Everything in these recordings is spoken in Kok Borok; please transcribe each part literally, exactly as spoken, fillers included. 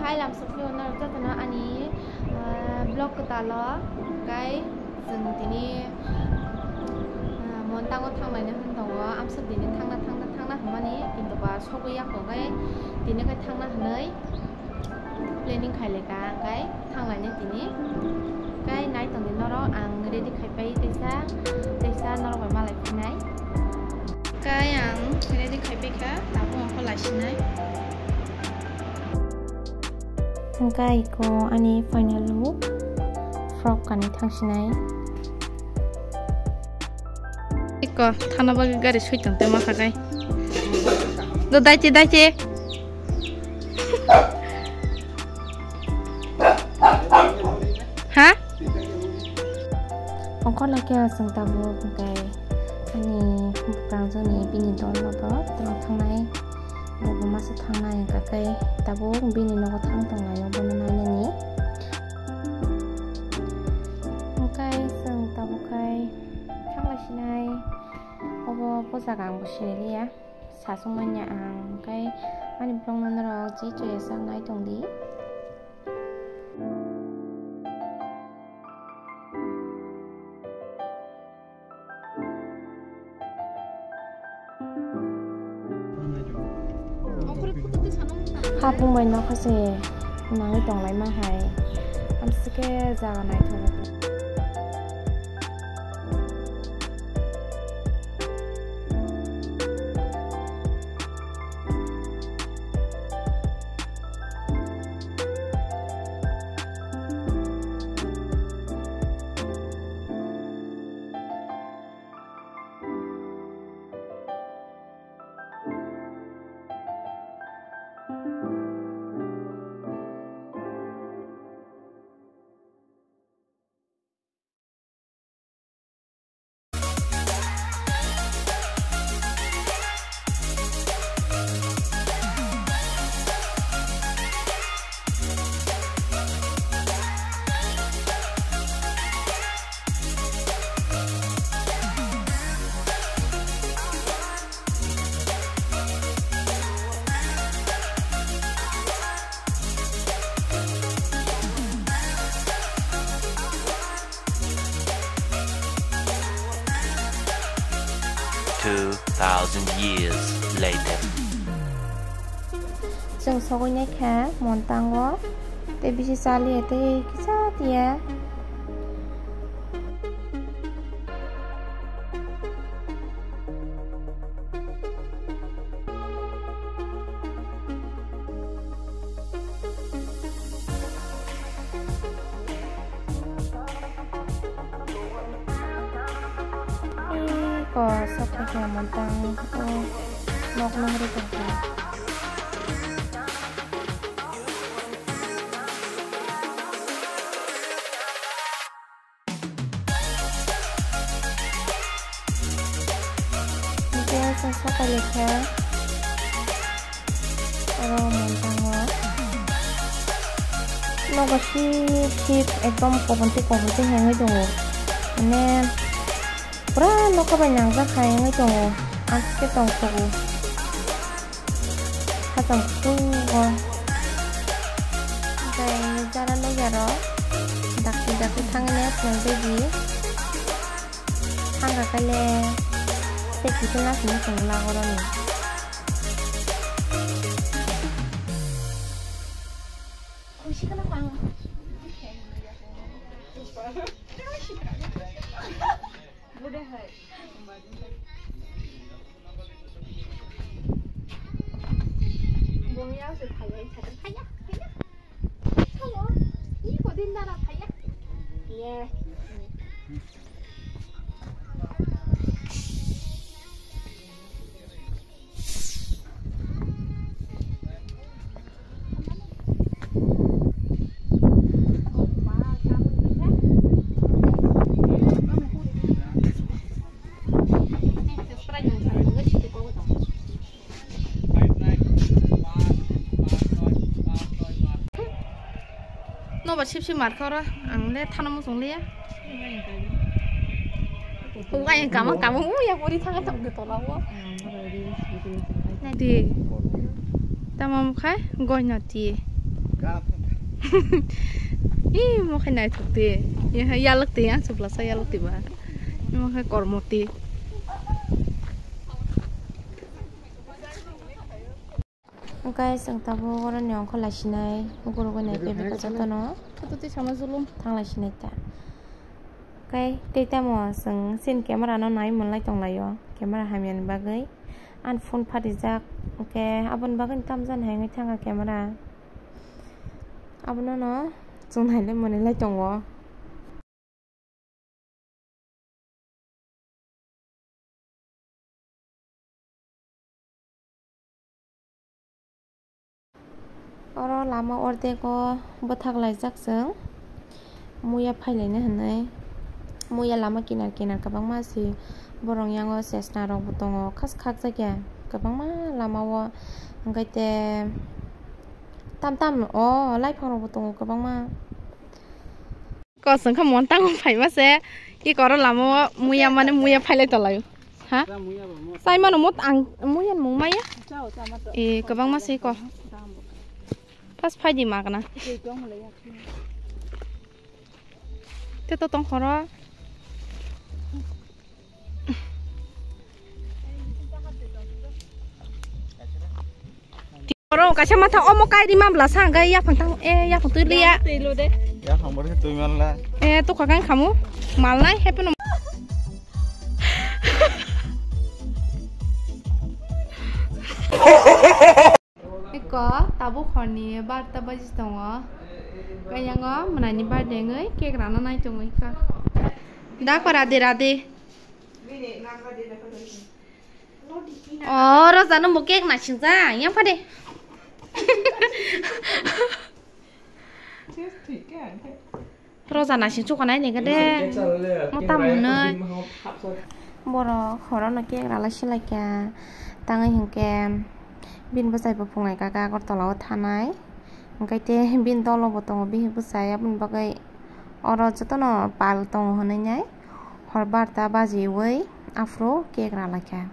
Hai lamsok phio norok jotono ani, ah, vlog kwtalo, kai chwng tini, ah, Montango thanglaina hwn tongo, amsok tini thangna, thangna, thangna hwnmani, kintu ba sogwi yakho, kai tini kai thangna hwnwi planning khaileka, kai thanglaina tini, kai nai tongdi norok, ang ready khai pai teisa, teisa norok bai malai phinai. Kai ang ready khai pai kha, tabuk ang kho laisinai. Hwnkhe iko ani final look, frock kanwi thangsinai. Iko thana bagwi gari sui tong tongma kha kai. Do daite, daite. Ha? Ongkhorlai khe chwng tabuk hwnkhe ani bwkrangjani bini dol no bo twrwng thangnai. Bobo masa thangnai hwnkha khe tabuk bini nogo thang tonglaio bono nainani. Hwnkhe chwng tabuk khai thanglaisinai. Obo, bo jaga ang bo siniliya. Sasung manya ang hwnkhe ani vlog no norok je chaya sak nai tongdi. Hapung bai nokha se nangwi tonglaima hai. Amsike jaga naithok. Two thousand years later. Chwng sogwi naikha Montango, tei bisi chaliya tei kisa tiya. Iko sok khe Montang, o nok nang ri tongkha. Hwnkhe chwng sokai lekha oro Montango. Nogo sip sip ekdom kobon tei kobon tei hengwi tongo. Mane pura nokha bai nangjak hai wngwi tongo. Aske tongthogo. Hacham kuchungo. Tei jara logi aro dakti dakti thangwi nai swnambaidi. Thangkha khaile tei kiphilna simi chwng lagoroni. Nobar sip sip markha oro, ang le thana muchung liya. Hwnkhai ang kamang kamang uya pori thangwi tongdi tola o. Naidi. Tamo khai goina ti. Ih, mo khai naithok ti. Ya, yalwk ti, ang chwpla sa yalwk ti ba. Mo khai kormo ti. Guys, ang tabuk oro ni ongkho laisinai, ugurugui nai khe bikha jotono. Photo twi sama zulum. Thang laisinai ta. Kai tei tamo chwng sin camera no nai mwnlai tonglaio, camera hamya ni bagwi. An phone phatijak, hwnkhe aboni bagwi tamjani hai wngwi thangkha camera. Abono no chwng nailai mwnwi lai tongo. Oro lama ordego bwthak laijak chwng, muya phailaina hinwi. Muya lama kinar kinar kwbangma si borok yango chesna rokbo tongo, khas khakjakya kwbangma lamao, hwnkhe te tam tam o laiphangrokbo tongo kwbangma. Kosong kha mon tango phaima se, ki koro lama o muya mane muya phailai tolai. Ha? Chai mano mo ang muya mung maya. E, kwbangma se ko. Pas phai di magna. Te to tong khoro. Oro kaisa matha omo kairi mambla sa hwnkhe yaphang tang, e, yaphang twi liya. Twi lo de. Yaphang bor khe twi manla. E, tukha kang khamu. Malnai happy no. Eko tabuk horni barta baji tongo. Kaiyango mwnani birthday wngwi cake rana nai tongwi kha. Da kho rade rade. O roja no bo cake naisingcha yang phade. Roja naising chukha nai nengkha de. Mota mwnwi. Borok horono cake ralai silaikha. Tangwi hinkhe bini bwsai bo phungai kaka Agartala o thanai. Hwnkhe te bini dolo bo tongo bihik bwsai, aboni bagwi oro jotono pal tongo hwnwi nai hor barta bajiwi aphuru cake ralaikha.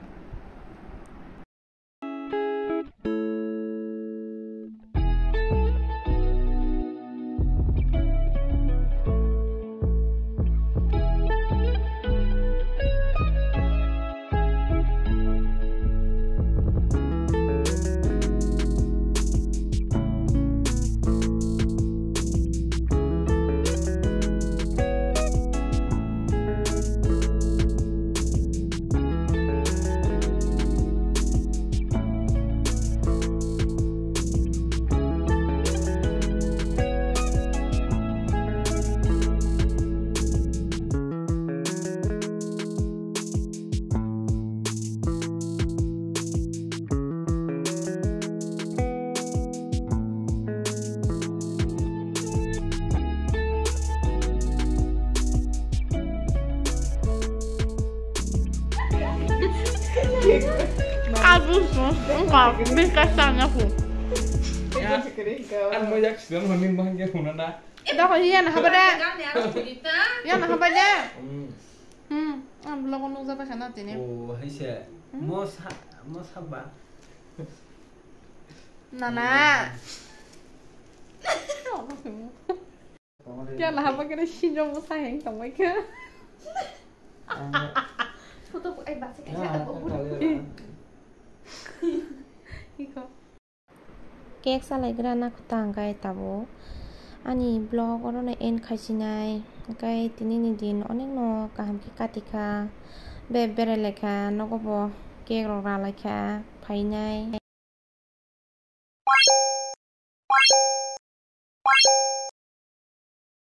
Aku sih, enggak, bisa tanya aku. Ang mau yak sedang mandi mah dia mana na? Dah kau iya nah apa dah? Iya nah apa dah? Hmm. Hmm, ang vlog nukjak ta khana tini. Oh, hai se. Hmm? Mo sa, mo sa ba. Nana. Kya laha ba kene sinjo mo sa heng tong mai kya. Photo ko ai ba se kya ta ko. Iko. Cake salaigra nakhwtang khe tabuk ani vlog orono end khaisinai, hwnkhe tinini din onekno kaham khe katikha, be berai laikha, nogo bo cake rok ra laikha phainai.